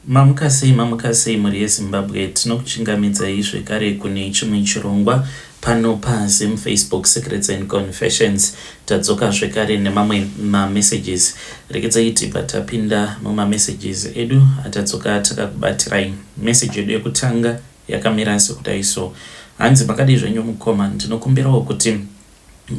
Mamuka sei, mamuka sei mhuri yeZimbabwe. Tinokuchingamidzai zvekare kune chimwe chirongwa pano paZim Facebook Secrets and Confessions. Tadzoka zvekare nemamwe mamessages. Regedzai tibva tapinda mumamessages edu atadzoka takakubatirai. Message yedu yekutanga yakamira sekudai so. Hanzi makadii zvenyu mukoma, ndinokumbirawo kuti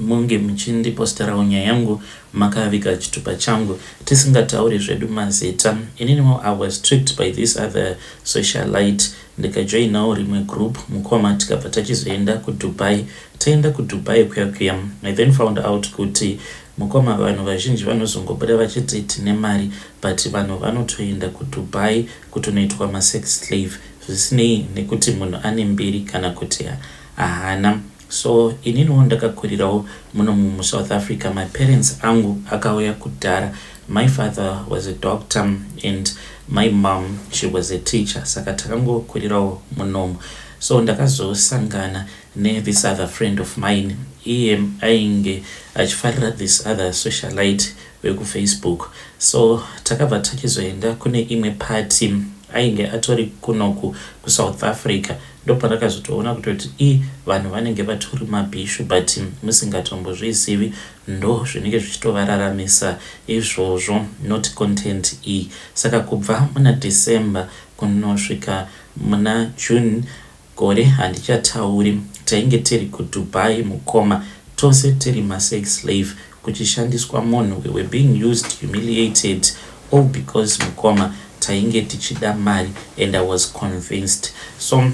munge muchindiposterawo nyaya yangu makaviga chitupa changu tisingatauri zvedu mazita. Ininiwo I was tricked by this other socialite, ndikajoinawo rimwe group mukoma, tikabva tachizoenda kuDubai. Taenda kuDubai kuya kuya, I then found out kuti mukoma, vanhu vazhinji vanozongobuda vachiti tine mari, but vanhu vanotoenda kuDubai kutonoitwa masex slave, zvisinei nekuti munhu ane mbiri kana kuti haana. So ininiwo ndakakurirawo muno muSouth Africa. My parents angu akauya kudhara. My father was a doctor and my mom, she was a teacher, saka takangokurirawo munomu. So ndakazosangana nethis other friend of mine. Iye ainge achifarira this other socialite wekuFacebook. So takabva tachizoenda kune imwe party. Ainge atori kunoku kuSouth Africa. Ndopandakazotoona kutoti i vanhu vanenge vatori mabhishu, but musingatombozvizivi, ndo zvinenge zvichitovararamisa izvozvo, not content iyi. Saka kubva muna December kunosvika muna June gore handichatauri, tainge tiri kuDubai mukoma, tose tiri masex slave, kuchishandiswa munhu. We were being used, humiliated, all because mukoma tainge tichida mari, and I was convinced. So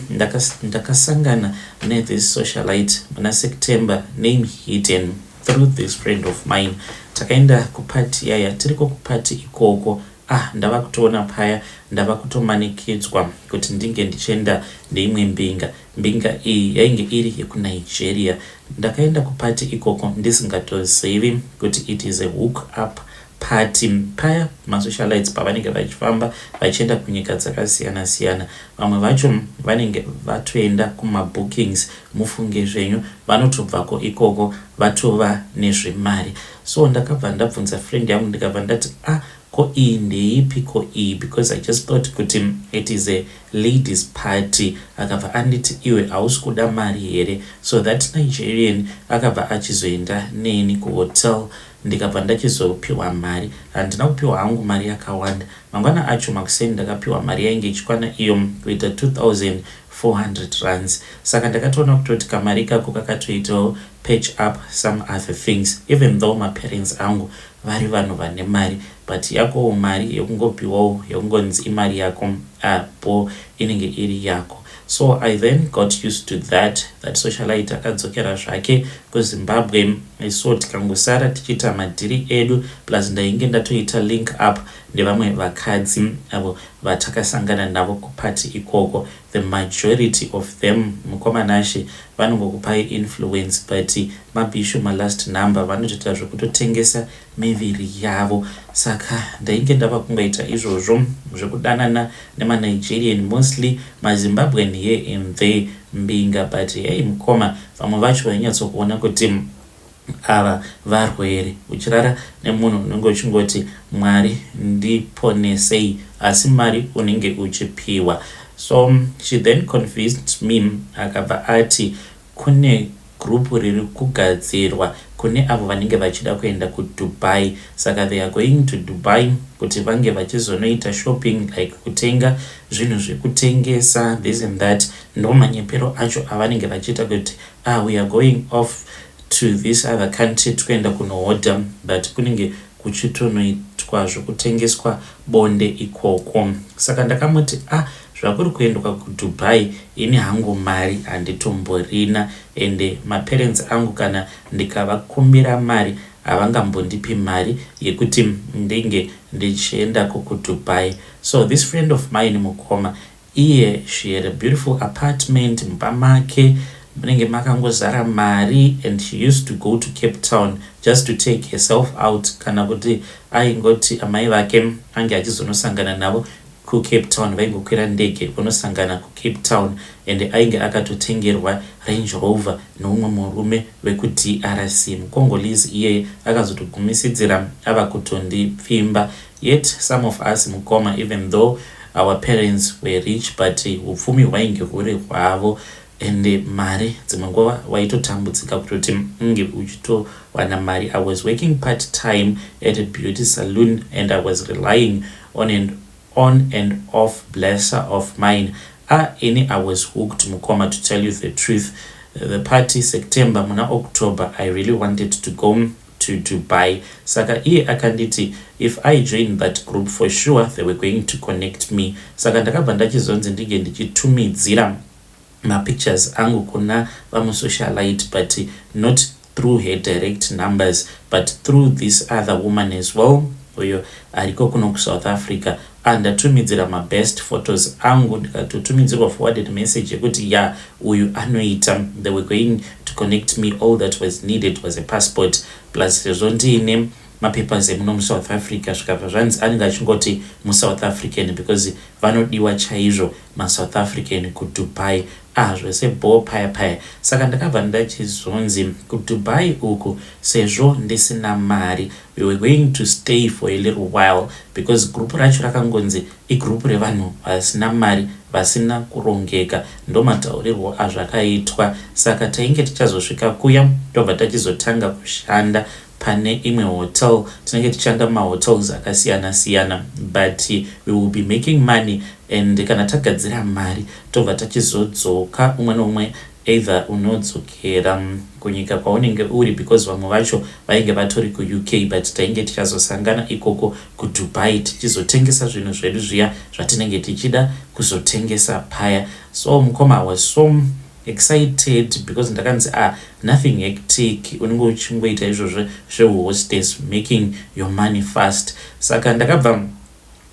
ndakasangana nethis socialite muna September, name hidden, through this friend of mine. Takaenda kupati yaya. Tiriko kupati ikoko, ah, ndava kutoona paya ndava kutomanikidzwa kuti ndinge ndichienda neimwe mbinga. Mbinga iyi yainge iri yekuNigeria. Ndakaenda kupati ikoko ndisingatozivi kuti it is a hook up party. Paya masocialites pavanenge vachifamba vachienda kunyika dzakasiyana siyana, vamwe vacho vanenge vatoenda kumabookings. Mufunge zvenyu, vanotobvako ikoko vatova nezvemari. So ndakabva ndabvunza friend yangu, ndikabva ndati, "Ah, ko iyi ndeipi ko iyi?" Because I just thought kuti it is a ladies party. Akabva anditi, "Iwe, hausi kuda mari here?" So that Nigerian akabva achizoenda neni kuhotel, ndikabva ndachizopiwa mari. Handina kupiwa hangu mari yakawanda. Mangwana acho makuseni ndakapiwa mari yainge ichikwana iyo kuita 2400 rands. Saka ndakatoona kutoti kamari kako kakatoitawo patch up some other things, even though maparents angu vari vanhu vane mari, but yakowo mari yekungopiwawo, yekungonzi imari yako apo, inenge iri yako. So I then got used to that. That socialite akadzokera zvake kuZimbabwe, so tikangosara tichiita madhiri edu. Plus ndainge ndatoita link up nevamwe vakadzi avo vatakasangana navo kupati ikoko. The majority of them, mukoma Nashe, vanongokupai influence, but mabhishu malast number, vanotoita zvekutotengesa miviri yavo. Saka ndainge ndava kungoita izvozvo zvekudanana nemaNigerian, mostly maZimbabwean here and there mbinga. But hei mukoma, vamwe vacho vainyatsokuona kuti ava varwere. Uchirara nemunhu unenge uchingoti, "Mwari, ndiponesei," asi mari unenge uchipiwa. So she then convinced me. Akabva ati kune gurupu riri kugadzirwa kune avo vanenge vachida kuenda kuDubai. Saka they are going to Dubai kuti vange vachizonoita shopping, like kutenga zvinhu zvekutengesa, this and that. Ndo manyepero acho avanenge vachiita kuti, "Ah, we are going off to this other country, tikuenda kunohodha," but kunenge kuchitonoitwa zvokutengeswa bonde ikoko. Saka ndakamuti, "Ah, zvakuri kuendwa kuDubai, ini hangu mari handitomborina, ende maparents angu kana ndikavakumbira mari havangambondipi mari yekuti ndinge ndichiendako kuDubai." So this friend of mine mukoma, iye she had a beautiful apartment mumba make, munenge makangozara mari, and she used to go to Cape Town just to take herself out, kana kuti aingoti amai vake ange achizonosangana navo kuCape Town. Vaingokwira ndege vonosangana kuCape Town, and ainge akatotengerwa Range Rover neumwe murume wekuDRC, muCongolese. Iyeye akazotogumisidzira ava kutondipfimba. Yet some of us mukoma, even though Our parents were rich, but upfumi hwainge huri hwavo and mari dzimwe nguva waitotambudzika kutoti unge uchitowana mari. I was working part time at a beauty saloon and I was relying on an on and off blesser of mine. Ah, ini I was hooked, mukoma. To tell you the truth, the party September, muna October, I really wanted to go to Dubai. Saka iye akanditi if I join that group, for sure they were going to connect me. Saka ndakabva ndachizonzi ndinge ndichitumidzira mapictures angu kuna vamusocialite, but not through her direct numbers, but through this other woman as well, uyo ariko kuno kuSouth Africa. Andatumidzira mabest photos angu, ndikatotumidzirwa forwarded message yekuti ya, uyu anoita. They were going to connect me. All that was needed was a passport, plus sezvo ndiine mapapers emuno muSouth Africa, zvikabva zvanzi anenge achingoti muSouth African, because vanodiwa chaizvo maSouth African kuDubai. Ah, zvese bho paya paya. Saka ndakabva ndachizonzi kuDubai uku, sezvo ndisina mari, we were going to stay for a little while, because gurupu racho rakangonzi igurupu revanhu vasina mari, vasina kurongeka, ndo mataurirwo azvakaitwa. Saka tainge tichazosvika kuya, tobva tachizotanga kushanda pane imwe hotel. Tinenge tichishanda mumahotels akasiyana siyana, but we will be making money, and kana tagadzira mari, tobva tachizodzoka, umwe neumwe either unodzokera kunyika kwaunenge uri, because vamwe vacho vainge vatori kuUK, but tainge tichazosangana ikoko kuDubai, tichizotengesa zvinhu zvedu zviya zvatinenge tichida kuzotengesa paya. So mukoma was so excited because ndakanzi, ah, nothing hectic, unenge uchingoita izvozvo zvehostess, making your money fast. Saka ndakabva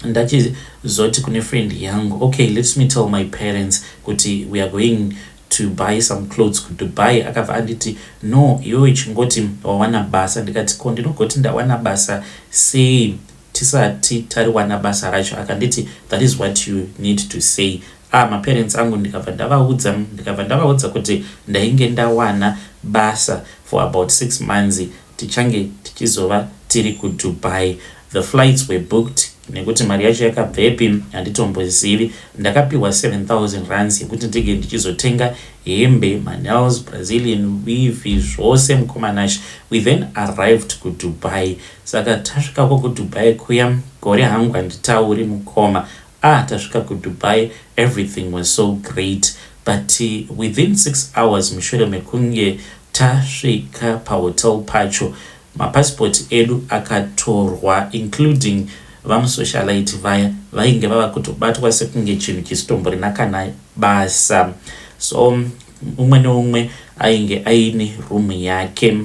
ndachizoti kune friend yangu, "Okay, let me tell my parents kuti we are going to buy some clothes kuDubai." Akabva anditi, "No, iwewe chingoti wawana basa." Ndikati, "Ko ndinogoti ndawana basa sei tisati tariwana basa racho?" Akanditi, "That is what you need to say." Ah, maparents angu ndikabva ndavaudza, ndikabva ndavaudza kuti ndainge ndawana basa for about 6 months, tichange tichizova tiri kuDubai. The flights were booked. Nekuti mari yacho yakabvepi handitombozivi. Ndakapiwa 7000 rands yekuti ndinge ndichizotenga hembe, manails, Brazilian weave, zvose, mukoma Nash. We then arrived kuDubai. Saka tasvikako kuDubai kuya, gore hangu handitauri, mukoma. Ah, tasvika kuDubai, everything was so great, but within 6 hours mushure mekunge tasvika pahotel pacho, mapasipoti edu akatorwa, including vamusocialite vaya. Vainge vava kutobatwa sekunge chinhu chisitomborina kana basa. So umwe neumwe ainge aine rumu yake.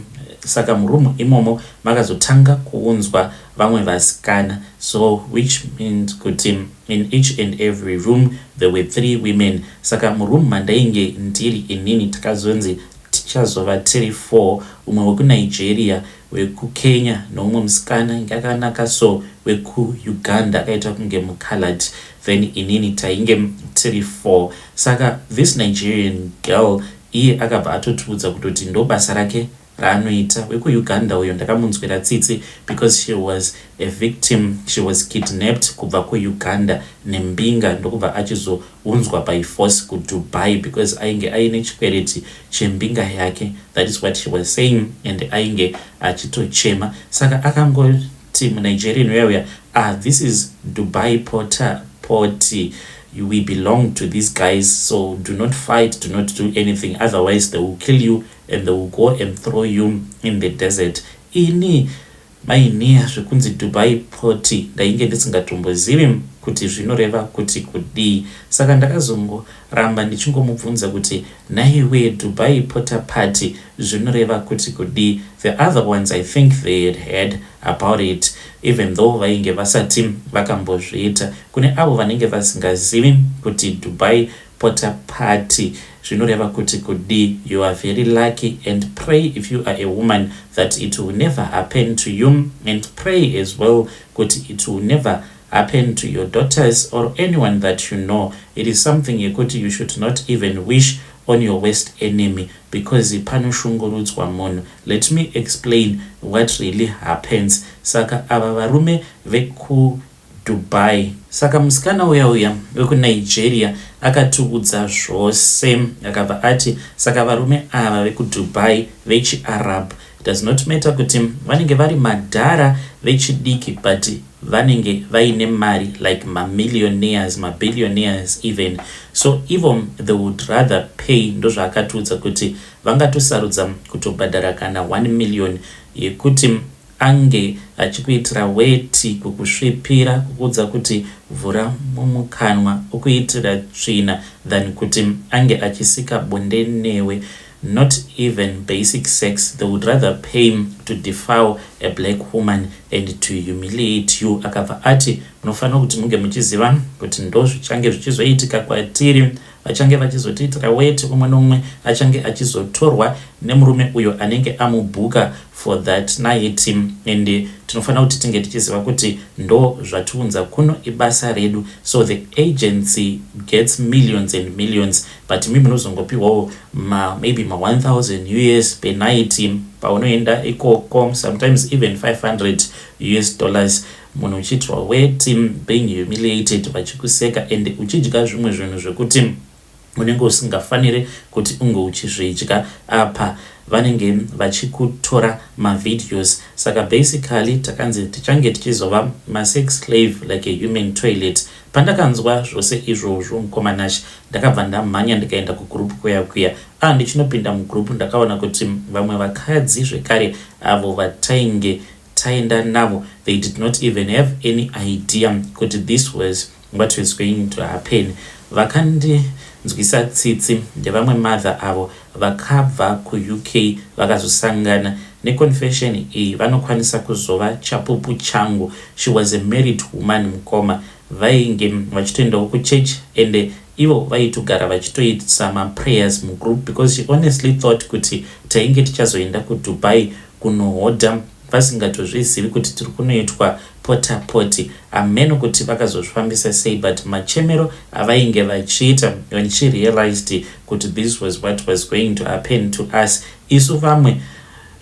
Saka murumu imomo makazotanga kuunzwa vamwe vasikana, so which means kuti in each and every room there were three women. Saka murumu mandainge ndiri inini, takazonzi tichazova tiri four: umwe wekuNigeria, wekuKenya, noumwe musikana inge akanaka so wekuUganda, akaita kunge mucolored, then inini. Tainge tiri four. Saka this Nigerian girl, iye akabva atotiudza kutoti ndo basa rake raanoita. WekuUganda uyo ndakamunzwira tsitsi because she was a victim. She was kidnapped kubva kuUganda nembinga, ndokubva achizounzwa by force kuDubai because ainge aine chikwereti chembinga yake. That is what she was saying, and ainge achitochema. Saka akangoti muNigerian uya uya, "Ah, this is Dubai porter party. We belong to these guys, so do not fight, do not do anything, otherwise they will kill you and they will go and throw you in the desert." Ini mainiya, zvekunzi Dubai party ndainge ndisingatombozivi kuti zvinoreva kuti kudii. Saka ndakazongoramba ndichingomubvunza kuti, "Naiwe, Dubai porter party zvinoreva kuti kudii?" The other ones, I think they had heard about it, even though vainge vasati vakambozviita. Kune avo vanenge vasingazivi kuti Dubai porter party zvinoreva kuti kudii, you are very lucky, and pray, if you are a woman, that it will never happen to you, and pray as well kuti it will never happen to your daughters or anyone that you know. It is something yekuti you should not even wish on your worst enemy, because panoshungurudzwa munhu. Let me explain what really happens. Saka ava varume vekuDubai Dubai. Saka musikana uya uya wekuNigeria akatiudza zvose, akabva ati saka varume ava vekuDubai vechiArab, does not matter kuti vanenge vari madhara, vechidiki, but vanenge vaine mari like mamillionaires, mabillionaires even. So ivo they would rather pay. Ndozvaakatiudza kuti vangatosarudza kutobhadhara kana 1 million yekuti ange achikuitira weti, kukusvipira, kukuudza kuti vhura mumukanwa, okuitira tsvina, than kuti ange achisika bonde newe, not even basic sex. They would rather pay to defile a black woman and to humiliate you. Akabva ati munofanira kuti munge muchiziva kuti ndo zvichange zvichizoitika kwatiri. Vachange vachizotiitira weti, umwe nomumwe achange achizotorwa nemurume uyo anenge amubhuka for that night, and tinofanira kuti tinge tichiziva kuti ndo zvatiunza kuno, ibasa redu. So the agency gets millions and millions, but mi munozongopiwawo ma maybe ma1000 US per night paunoenda ikoko, sometimes even $500. Munhu uchiitwa weti, being humiliated, vachikuseka and uchidya zvimwe zvinhu zvekuti unenge usingafaniri kuti unge uchizvidya. Apa vanenge vachikutora mavideos. Saka basically takanzi tichange tichizova masex slave, like a human toilet. Pandakanzwa zvose izvozvo, mukoma Nash, ndakabva ndamhanya ndikaenda kugroup kuya kuya. A, ndichinopinda mugroup, ndakaona kuti vamwe vakadzi zvekare avo vatainge taenda navo, they did not even have any idea kuti this was what was going to happen. Vakandinzwisa tsitsi ndevamwe mother avo vakabva kuUK vakazosangana neconfession iyi, vanokwanisa kuzova chapupu changu. She was a married woman, mukoma. Vainge vachitoendawo kuchurch and ivo vaitogara vachitoita maprayers mugroup, because she honestly thought kuti tainge tichazoenda kuDubai kunohodha, vasingatozvizivi kuti tiri kunoitwa potapoti. Ameno kuti vakazozvifambisa sei, but machemero avainge vachiita when she realized kuti this was what was going to happen to us. Isu vamwe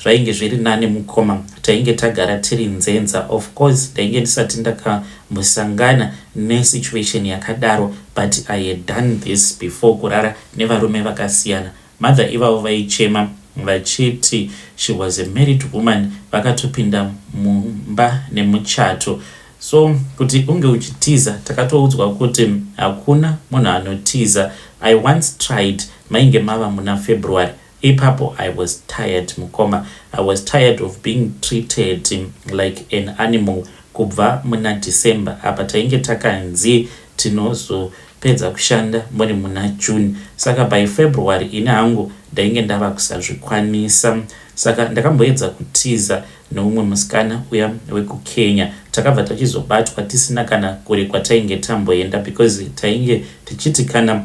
zvainge zviri nani, mukoma, tainge tagara tiri nzenza. Of course ndainge ndisati ndakambosangana nesituation yakadaro, but I had done this before, kurara nevarume vakasiyana. Mother ivavo vaichema vachiti she was a married woman, vakatopinda mumba nemuchato. So kuti unge uchitiza, takatoudzwa kuti hakuna munhu anotiza. I once tried, mainge mava muna February ipapo. I was tired, mukoma. I was tired of being treated like an animal kubva muna December. Apa tainge takanzi tinozopedza kushanda muri muna June, saka by February ini hangu ndainge ndava kusazvikwanisa. Saka ndakamboedza kutiza neumwe musikana uya wekuKenya. Takabva tachizobatwa tisina kana kure kwatainge tamboenda, because tainge tichiti kana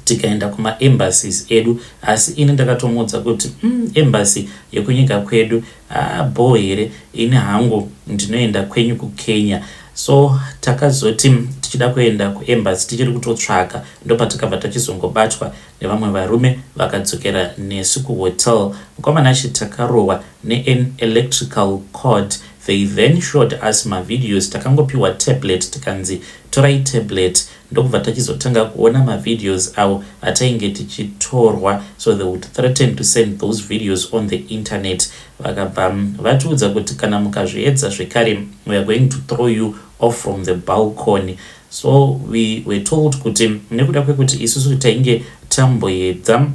tikaenda kumaembassies edu, asi ini ndakatomuudza kuti embassy yekunyika kwedu abo here? Ini hangu ndinoenda kwenyu kuKenya. So takazoti tichida kuenda kuembassy, tichiri kutotsvaka, ndopatakabva tachizongobatwa nevamwe varume vakadzokera nesu kuhotel. Mukoma Nashi, takarohwa nean electrical cord. They then showed us mavideos. Takangopiwa tablet, tikanzi torai tablet, ndokubva tachizotanga kuona mavideos avo atainge tichitorwa. So they would threaten to send those videos on the internet. Vakabva vatiudza kuti kana mukazviedza zvekare, we are going to throw you off from the balcony. So we were told kuti nekuda kwekuti isusu tainge tamboedza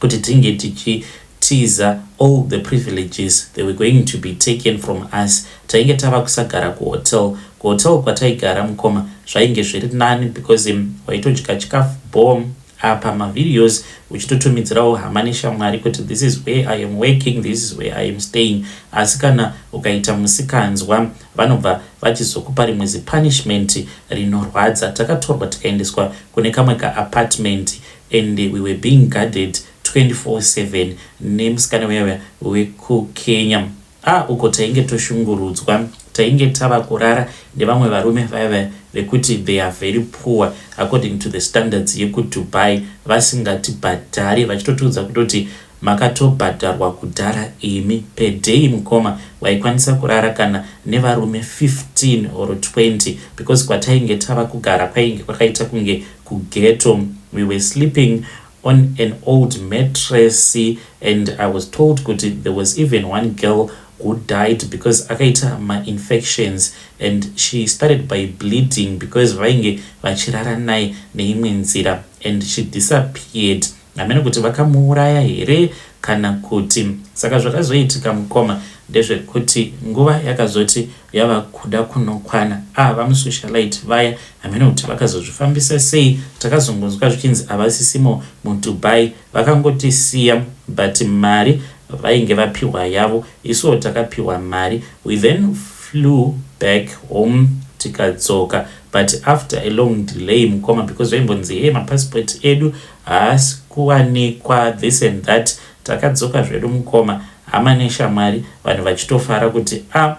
kuti tinge tichitiza, all the privileges, they were going to be taken from us. Tainge tava kusagara kuhotel. Kuhotel kwataigara, mukoma, zvainge zviri nani because waitodya chikafu bom, apa mavideos uchitotumidzirawo hama neshamwari kuti this is where I am working, this is where I am staying. Asi kana ukaita musikanzwa, vanobva vachizokupa rimwe zipunishment rinorwadza. Takatorwa tikaendeswa kune kamwe kaapartment and we were being guarded 24/7 nemusikana uyauya wekuKenya. A, uko tainge toshungurudzwa. Tainge tava kurara nevamwe varume vaiva vekuti they are very poor according to the standards yekuDubai, vasingatibhadhari, vachitotiudza kutoti Makatobhadharwa kudhara imi. Per day mukoma waikwanisa kurara kana nevarume 15 or 20 because kwatainge tava kugara kwainge kwakaita kunge kughetto. We were sleeping on an old mattress and I was told kuti there was even one girl who died because akaita mainfections and she started by bleeding because vainge vachirara naye neimwe nzira and she disappeared. Hameno kuti vakamuuraya here kana kuti. Saka zvakazoitika mukoma ndezvekuti nguva yakazoti yava kuda kunokwana, ah, vamusocialite vaya, hameno kuti vakazozvifambisa sei. Takazongonzwa zvichinzi havasisimo muDubai, vakangotisiya, but mari vainge vapiwa yavo, isuwo takapiwa mari. We then flew back home, tikadzoka, but after a long delay mukoma, because vaimbonzi, "Hey, mapassport edu haasi kuwanikwa," this and that. Takadzoka zvedu mukoma, hama neshamwari, vanhu vachitofara kuti a ah,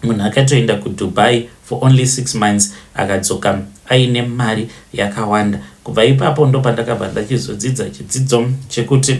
munhu akatoenda kuDubai for only 6 months akadzoka aine mari yakawanda. Kubva ipapo ndo pandakabva ndachizodzidza chidzidzo chekuti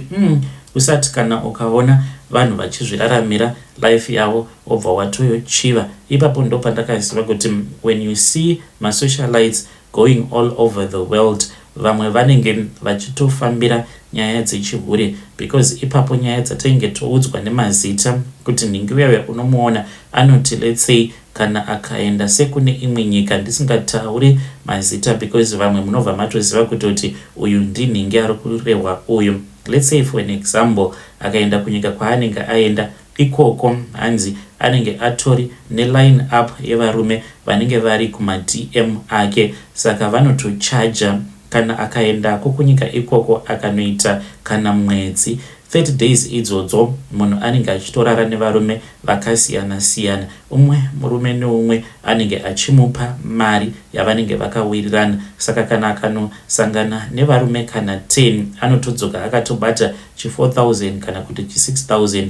usati kana ukaona vanhu vachizviraramira life yavo wobva watoyochiva. Ipapo ndo pandakaziva kuti when you see masocialites going all over the world, vamwe vanenge vachitofambira nyaya dzechihure, because ipapo nyaya dzatainge toudzwa nemazita kuti nhingi uyauya unomuona anoti, let's say kana akaenda sekune imwe nyika, ndisingatauri mazita because vamwe munobva matoziva kutoti uyu ndinhingi ari kurehwa uyu. Let's say, for an example, akaenda kunyika kwaanenge aenda ikoko, hanzi anenge atori neline up yevarume vanenge vari kumaDM ake, saka vanotochaja. Kana akaendako kunyika ikoko akanoita kana mwedzi, 30 days idzodzo, munhu anenge achitorara nevarume vakasiyana-siyana. Umwe murume neumwe anenge achimupa mari yavanenge vakawirirana. Saka kana akanosangana nevarume kana 10, anotodzoka akatobata chi4000 kana kuti chi6000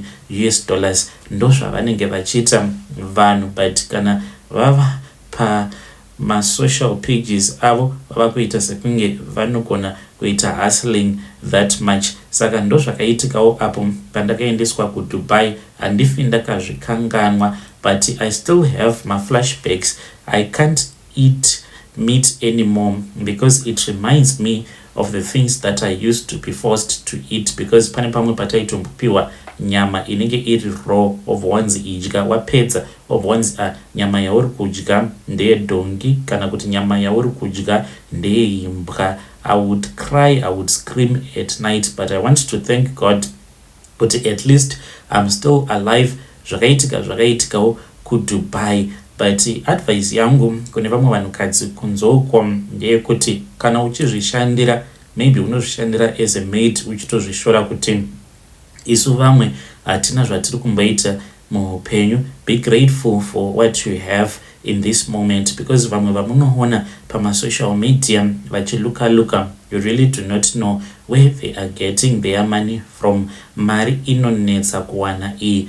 US dollars. Ndozvavanenge vachiita vanhu, but kana vava pamasocial pages avo vava kuita sekunge vanogona kuita hustling that much. Saka ndozvakaitikawo apo pandakaendeswa kuDubai. Handifi ndakazvikanganwa, but I still have maflashbacks. I can't eat meat anymore because it reminds me of the things that I used to be forced to eat, because pane pamwe pataitombopiwa nyama inenge iri raw, obva wanzi idya. Wapedza obva wanzi, "Ah, nyama yauri kudya ndeyedhongi," kana kuti, "Nyama yauri kudya ndeyeimbwa." I would cry, I would scream at night, but I want to thank God kuti at least I'm still alive. Zvakaitika zvakaitikawo kuDubai, but advice yangu kune vamwe vanhukadzi kunzoko ndeyekuti kana uchizvishandira, maybe unozvishandira as a maid, uchitozvishora kuti isu vamwe hatina zvatiri kumboita muupenyu, be grateful for what you have in this moment, because vamwe vamunoona pamasocial media vachiluka luka, you really do not know where they are getting their money from. Mari inonetsa kuwana iyi.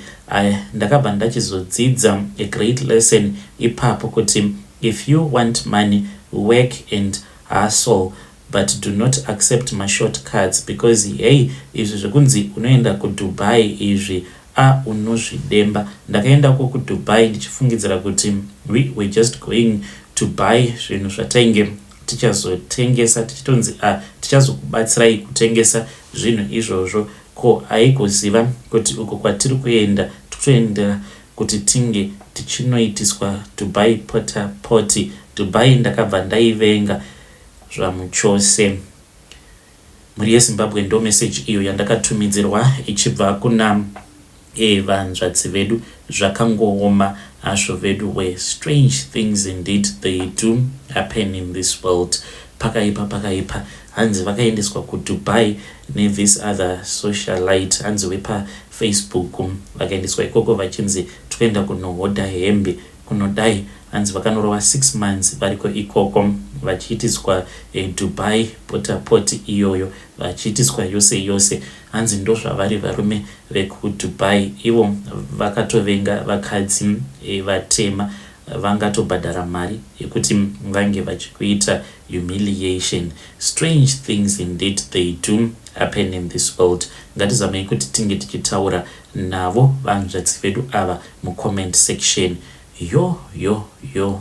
Ndakabva ndachizodzidza a great lesson ipapo kuti if you want money, work and hustle, but do not accept mashortcuts, because hey, izvi zvekunzi unoenda kuDubai izvi, a, unozvidemba. Ndakaendako kuDubai ndichifungidzira kuti we were just going to buy zvinhu zvatainge tichazotengesa, tichitonzi, "A, tichazokubatsirai kutengesa zvinhu izvozvo." Ko aikoziva kuti uko kwatiri kuenda totoendera kuti tinge tichinoitiswa Dubai porta potty. Dubai ndakabva ndaivenga zvamuchose. Mhuri yeZimbabwe, ndo meseji iyo yandakatumidzirwa ichibva kuna vanzvadzi vedu. Zvakangooma hazvo vedu were. Strange things indeed, they do happen in this world. Pakaipa, pakaipa. Hanzi vakaendeswa kuDubai nethis other socialite, hanzi wepaFacebook. Vakaendeswa ikoko vachinzi toenda kunohodha hembe kunodai. Hanzi vakanorova 6 months variko ikoko vachiitiswa Dubai porta potty iyoyo, vachiitiswa yose yose. Hanzi ndozvavari varume vekuDubai ivo, vakatovenga vakadzi vatema, vangatobhadhara mari yekuti vange vachikuita humiliation. Strange things indeed, they do happen in this world. Ngatizamei kuti tinge tichitaura navo vanzvadzi vedu ava mucomment section. Yo yo yo.